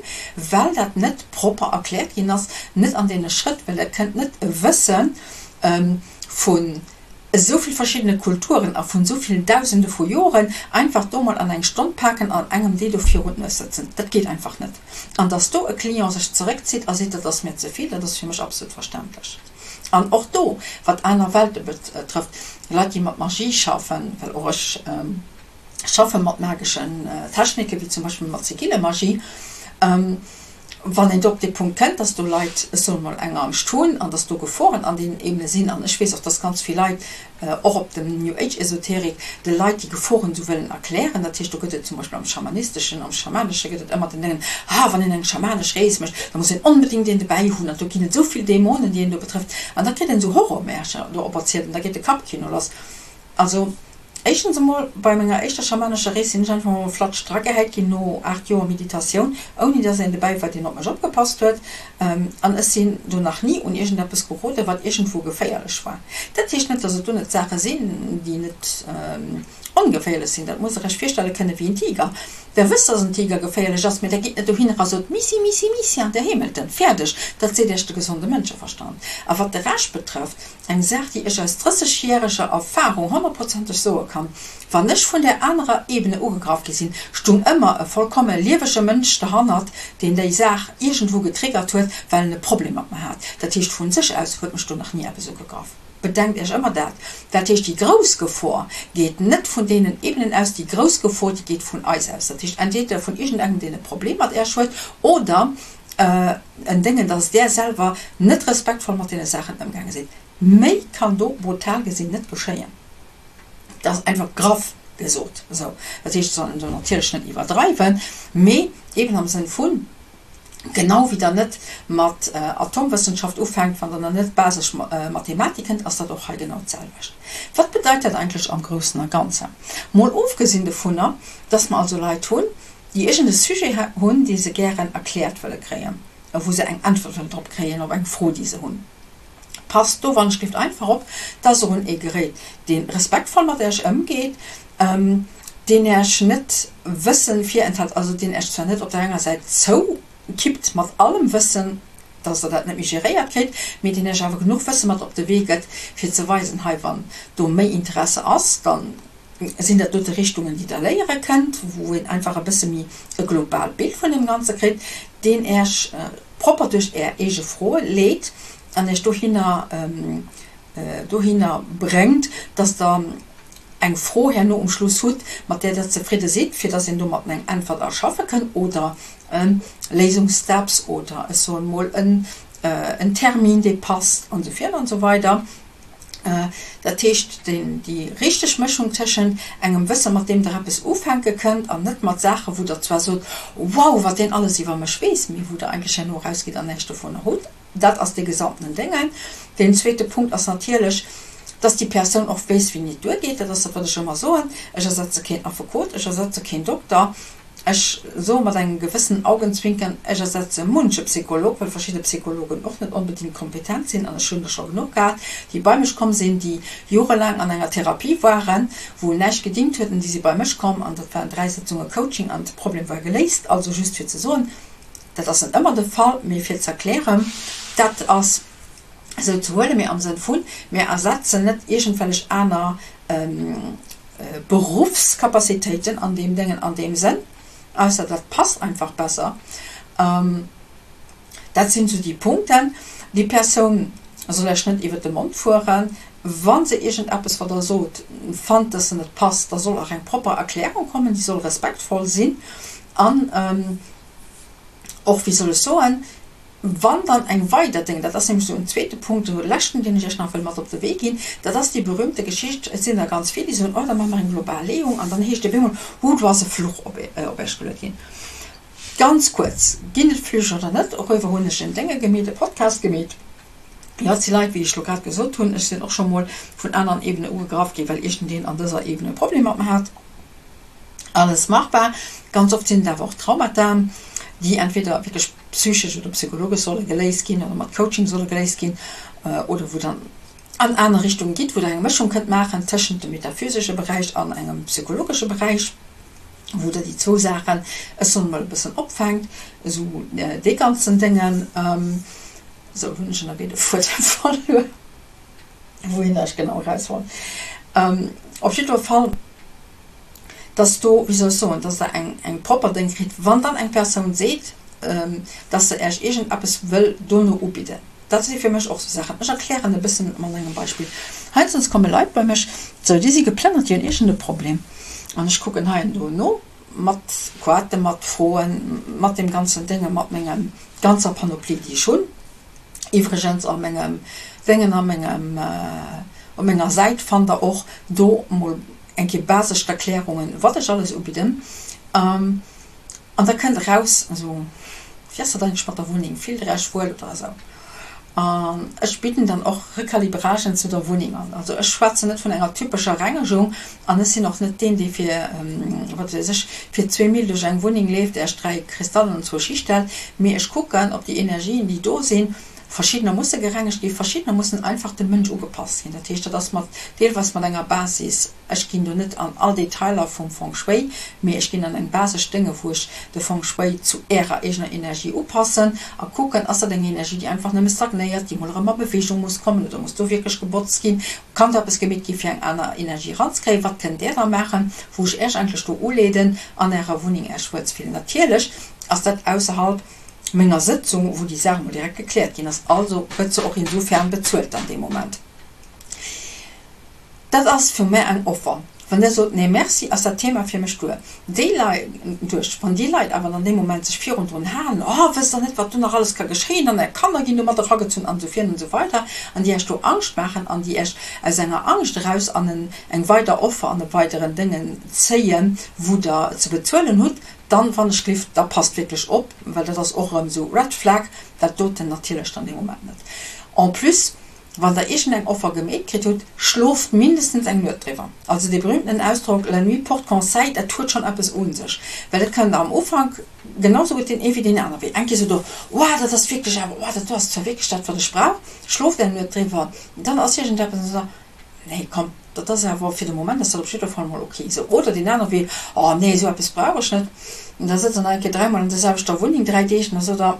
well dat net propper erkläert ginn ass, net an deene Schrëtt, well dat kënnt net e Wësse vun esou vill verschiddene Kulturen a vun esou villen Dausende vu Joren einfach do mol an eng Stonn paken an engem déi do virun d'Nues sëtzen. Dat geet einfach net. An dass do e Client sech zeréckzitt a seet, dat ass mir ze vill, dat ass fir mech absolut verständlech. An och do, wat aner Welte betrëfft, Leit, déi mat Magie schaffen, well och ech schaffe mat mageschen Techniken, wéi zum Beispill mat Sigillemagie, Wann een do op dee Punkt kënnt, dass do Leit, ech soen emol, eng Angscht hunn an dass do Geforen an deenen Ebene sinn, an ech weess och, dass ganz vill Leit, och op dem New Age Esoterik, de Leit déi Geforen esou wëllen erklären, dat heescht, do gëtt et zum Beispill am Schamanisteschen, am Schamanesche gëtt et ëmmer den Déngen, ah, wann een eng schamanesch Rees mécht, da muss een onbedéngt een dobäi hunn an do ginn et esou vill Dämonen, déi een do betrëfft an da kritt een esou Horrormärcher do operzielt an da geet de Kappkino lass. Also, éischtens emol, bei menger éischter schamanescher Rees sinn ech einfach emol flatsch dragehäit ginn no 8 Joer Meditatioun, ouni dass een dobäi war, deen op mech opgepasst huet. An ech sinn do nach ni un iergendeppes geroden, wat iergendwou geféierlech war. Dat heescht net, dass et do net Saache sinn, déi net ongeféierlech sinn. Dat musst Der Iech virstelle kënne wéi en Tiger. Der wësst, dass en Tiger geféierlech ass, mee der gitt net dohinner a sot, Missi, Missi, Missi, an der heemelt en. Fäerdeg. Dat seet Iech de gesonde Mënscheverstand. A wat de Rescht betrëfft, Eng Saach, déi ech aus 30 järeger Erfahrung honnertprozenteg soe kann, Wann ech vun där anerer Ebene ugegraff gi sinn, stung ëmmer e vollkomme liewege Mënsch derhannert, deen déi Saach iergendwou getriggert huet, well en e Problem mat mer hat. Dat heescht, vu sech aus huet mech do nach ni eppes ugegraff. Bedenkt Iech ëmmer dat. Dat heescht, déi grouss Gefor geet net vun deenen Ebenen aus, déi grouss Gefor, déi geet vun eis aus. Dat heescht, entweder vun iergendengem, deen e Problem mat Iech huet, oder en Déngen, dass där selwer net respektvoll mat deene Saachen ëmgaange sidd. Méi kann do brutal gesinn net geschéien. Dat ass einfach graff gesot esou. Dat heescht, et soll een do natierlech net iwwerdreiwen, mee eeben am Sënn vun, genau wéi Der net mat Atomwëssenschaft ufänkt, wann Der nach net basesch Mathematik kënnt, ass dat och hei genau d'selwecht. Wat bedeit dat eigentlech am Groussen a Ganzen? Mol ofgesinn dovunner, dass mer also Leit hunn, déi iergend e Sujet hunn, dee se gären erkläert wëlle kréien, a wou se eng Äntwert wëllen drop kréien op eng Fro, déi se hunn. Passt do wann ech géif einfach op, dass Der un ee geréit, dee respektvoll mat Äech ëmgeet, deen Äech net Wëssen virenthält, also deen Äech zwar net op der enger Säit zoukippt mat allem Wëssen, dass Der dat net méi geréiert kritt, mee deen Äech awer genuch Wësse mat op de Wee gëtt, fir ze weisen, hei, wann do méi Interesse ass, dann Sinn dat dote Richtungen, déi Der léiere kënnt, wou een einfach e bësse méi e globaalt Bild vun deem Ganze kritt, deen Äech propper duerch Är eege Froe leet an Äech dohinner, dohinner bréngt, dass Der eng Fro herno um Schluss hutt, mat där Der zefridde sidd, fir dass een domatten eng Äntwert erschaffe kënn oder Léisungssteps oder, ech soen emol, en Termin, dee passt an esou virun an esou weider. Dat heescht, déi richteg Mëschung tëschent engem Wësse mat deem Der eppes ufänke kënnt an net mat Saachen, wou Der zwar sot, Wow, wat deen alles iwwer mech weess, mee wou Der eigentlech herno erausgitt an näischt dovunner hutt. Dat ass dee gesamtenen Déngen. Deen zweete Punkt ass natierlech, dass déi Persoun och weess, wéini et duergeet. Dat ass dat, wat ech ëmmer soen, Ech ersetze keen Affekot, ech ersetze keen Dokter. Ech soe mat engem gewëssenen Augenzwinkern, ech ersetze munche Psycholog, well verschidde Psychologen och net onbedéngt kompetent sinn, an ech hunn der scho genuch gehat, déi bei mech komm sinn, déi jorelaang an enger Therapie waren, wou näischt gedingt huet, an déi si bei mech komm an dat waren 3 Sëtzunge Coaching an de Problem war geléist. Also just fir ze soen, dat ass net ëmmer de Fall, mee fir ze erklären, dat ass esou ze huelen, mee am Sënn vun, mir ersetzen net iergendwellech aner Beruffscapacitéiten an deem Déngen an deem Sënn, ausser dat passt einfach besser. Dat sinn esou déi Punkten. Déi Persoun soll Iech net iwwer de Mond fueren. Wa se iergendeppes, wat Der sot, fannt, dass se net passt, da soll och eng propper Erklärung kommen, déi soll respektvoll sinn an och, wéi soll ech soen, wann dann eng weider Déng, dat ass nämlech esou en zweete Punkt, de leschten, deen ech Iech nach wëll mat op de Wee ginn, dat ass déi berühmte Geschicht, et sinn der ganz vill, déi soen, oh da maache mer eng global Leeung an dann heescht et op eemol, hu do ass e Fluch op Iech geluet ginn. Ganz kuerz, ginn et Flüch oder net? Doriwwer hunn ech en Dénge gemeet, e Podcast gemeet. Jo, et si Leit, wéi ech elo grad gesot hunn, ech sinn och scho mol vun aneren Ebene ugegraff ginn, well iergendeen an dëser Ebene e Problem mat mer hat. Alles machbar. Ganz oft sinn et awer och Traumata, déi entweder wierklech psychesch oder psychologesch solle geléist ginn oder mat Coaching solle geléist ginn oder wou dann an aner Richtungen gitt, wou Der eng Mëschung kënnt maachen tëschent dem metaphysesche Beräich an engem psychologesche Beräich. wou der déi zwou Saachen, ech soen emol, e bëssen opfänkt, esou dee ganzen Déngen. Esou, elo hunn ech ënnerwee de Fuedem verluer, wouhinner ech genau eraus wollt. Op jiddwer Fall, dass do, wéi soll ech soen, dass Der eng, eng propper Déng kritt, wann dann eng Persoun seet, dass se Iech iergendeppes wëll dono ubidden. Dat si fir mech och sou Saachen. Ech erklären e bëssen mat engem Beispill. Heiansdo komme Leit bei mech, sou, déi si geplënnert, déi hunn iergend e Problem. An ech kucken hei an do no, mat Quaten, mat Froen, mat deem ganzen Dénge, mat menger ganzer Panoplie, déi ech hunn. Iwwregens a mengem Déngen, a mengem, op menger Säit fannt der och do mol eng Kéier basesch d'Erklärungen, wat ech alles ubidden. An da kënnt eraus, also, wéi ass dat eigentlech mat der Wunneng, fillt Der Iech wuel oder esou? An ech bidden dann och Recalibragen zu der Wunneng an. Also ech schwätzen net vun enger typescher Rengegung an ech sinn och net deen, dee fir, wat weess ech, fir zweemil duerch eng Wunneng leeft, Iech 3 Kristallen an zwou Schicht hält, mee ech kucken, ob déi Energien, déi do sinn, verschiddener musse gerengegt ginn, verschiddener mussen einfach dem Mënsch ugepasst ginn. Dat heescht, dat ass mat, deelweis mat enger Basis. Ech ginn do net an all Detailer vum Feng Shui, mee ech ginn an eng basesch Dénge wou ech de Feng Shui zu ärer eegener Energie upassen a kucken, ass dat eng Energie déi einfach nëmme stagnéiert, déi mol erëm a Beweegung muss kommen oder muss do wierklech gebotzt ginn, kann do eppes gemeet gi fir eng aner Energie eranzekréien, wat kënnt där da maachen, wou ech äech eigentlech do uleeden an ärer Wunneng äech wuel ze fillen. Natierlech ass dat ausserhalb menger Sëtzung wou déi Saach mol direkt gekläert ginn ass, also gëtt se och insofern bezuelt dann dee Moment. Dat ass vu mär eng Offer. Wann Der sot, Nee, merci, ass dat Thema fir mech duer. Déi Leit, duerch. Wann déi Leit awer dann dee Moment sech virun drun halen, Oh, wësst Der net, wat do nach alles ka geschéien an Är Kanner ginn do mat eragezunn an esou virun an esou weider an déi Iech do Angscht maachen an déi Iech aus enger Angscht eraus an en, eng weider Offer an e weideren Déngen zéien, wou Der ze bezuelen hutt, dann, wann ech glift, da passt wierklech op, well dat ass och erëm esou Red Flag, dat doten natierlech dann dee Moment net. En plus, Wann der iergend eng Offer gemeet kritt hutt, schlooft mindestens eng Nuet driwwer. Also dee berühmtenen Ausdrock la nuit porte conseil, dat huet schonn eppes un sech, well et kann der am Ufank genau sou gutt deen ee wéi deen aner wéi eng Kéier sot och, Wow, dat ass wierklech awer, wow, dat do ass zwar wierklech dat, wat ech brauch. Schlooft eng Nuet driwwer, dann ass iergend eppes an da sot der, Nee, komm, dat ass awer fir de Moment ass dat op jidder Fall mol ok esou. Oder deen anere wéi, Oh nee, esou eppes brauch ech net. An da sëtzt en nach eng Kéier dräimol an der selwechter Wunneng dräi Deeg an da sot er,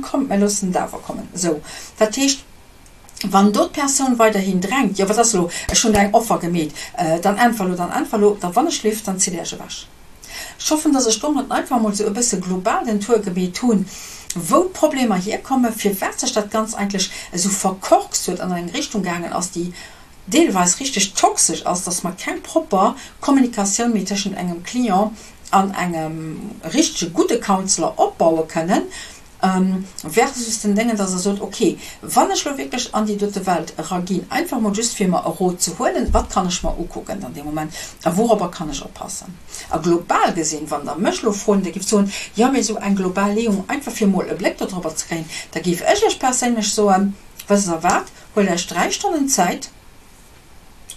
Kommt, mir loossen et awer kommen. Esou, dat heescht, wann do d'Persoun weiderhin drängt, Jo, wat ass elo, ech hunn der eng Offer gemeet, dann äntwer elo, dann äntwer elo, da wann ech leeft, dann zitt Iech ewech. Ech hoffen, dass ech domat einfach emol esou e bësse global den Tour gemeet hunn, wou d'Problemer hierkommen, firwat sech dat Ganzt eigentlech esou verkorkst huet an an eng Richtung gaangen ass, déi deelweis richteg toxesch ass, dass mer keng propper Kommunikatioun méi tëschent engem Client an engem richtege gudde Counselor opbaue kënnen. Versus den Déngen, dass Der sot, ok, wann ech elo wierklech an déi dote Welt eraginn, einfach emol just fir mer e Rot ze huelen, wat kann ech mer ukucken dann dee Moment a wourobber kann ech oppassen? A global gesinn, wann Der mech elo froen, da giff soen, jo, mee esou eng global Leeung, einfach fir emol e Bléck dodrobber ze kréien, da géif ech Iech perséinlech soen, wësst Der wat, huelt Iech 3 Stonnen Zäit,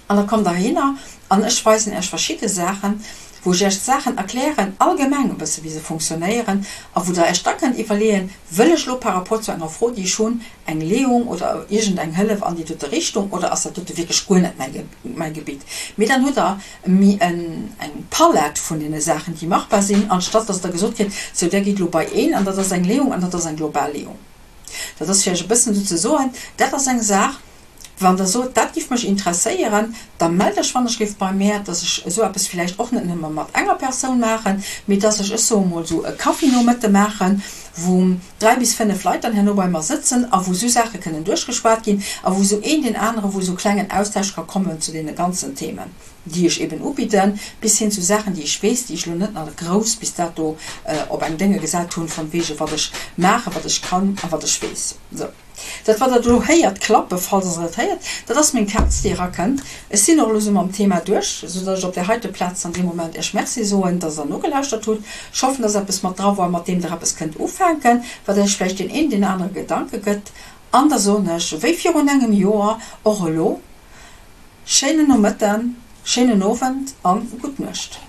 An da kommt der heihinner an ech weisen Iech verschidde Saachen, wou ech Iech d'Saachen erklären, allgemeng e bësse wéi se funktionéieren a wou Der Iech da kënnt iwwerleeën, Wëll ech elo par rapport zu enger Fro, déi ech hunn, eng Leeung oder iergend eng Hëllef an déi dote Richtung oder ass dat dote wierklech guer net mäi Gebitt? Mee dann hutt Der méi eng Palett vun deene Saachen, déi machbar sinn, anstatt dass Der gesot kritt, Sou, Der gitt elo bei een an dat ass eng Leeung an dat ass eng global Leeung. Dat ass fir Iech e bëssen esou ze soen, dat ass eng Saach. Wann Der sot, dat giff mech interesséieren, da mellt Iech wann ech giff bei mär, dass ech esou eppes villäicht och net nëmme mat enger Persoun maachen, mee dass ech, ech soe mol, esou e Kaffinomëtte maachen, wou 3 bis 5 Leit dann herno bei mer sëtzen a wou esou Saache kënnen duerchgeschwat ginn a wou esou een deen anere, wou esou klengen Austausch ka kommen zu deene ganzen Themen, déi ech eben ubidden, bis hin zu Saachen, déi ech weess, déi ech elo net nach grouss bis dato op eng Dénge gesat hunn, von wege wat ech maachen, wat ech kann a wat ech weess. Sou. Dat wat der do héiert klappe, falls der et héiert, dat ass meng Kaz déi erakënnt. Ech sinn och elo sou mam Thema duerch, sou datt ech op där heite Plaz dann dee Moment Iech Merci soen, datt der nogelauschtert hutt. Ech hoffen, datt eppes mat dra war, mat deem der eppes kënnt ufänken, wat Iech vläicht deen een, deen anere Gedanke gëtt. An da soen ech, wéi virun engem Joer, och elo, schéinen Nomëtten, schéinen Owend an gutt Nuecht.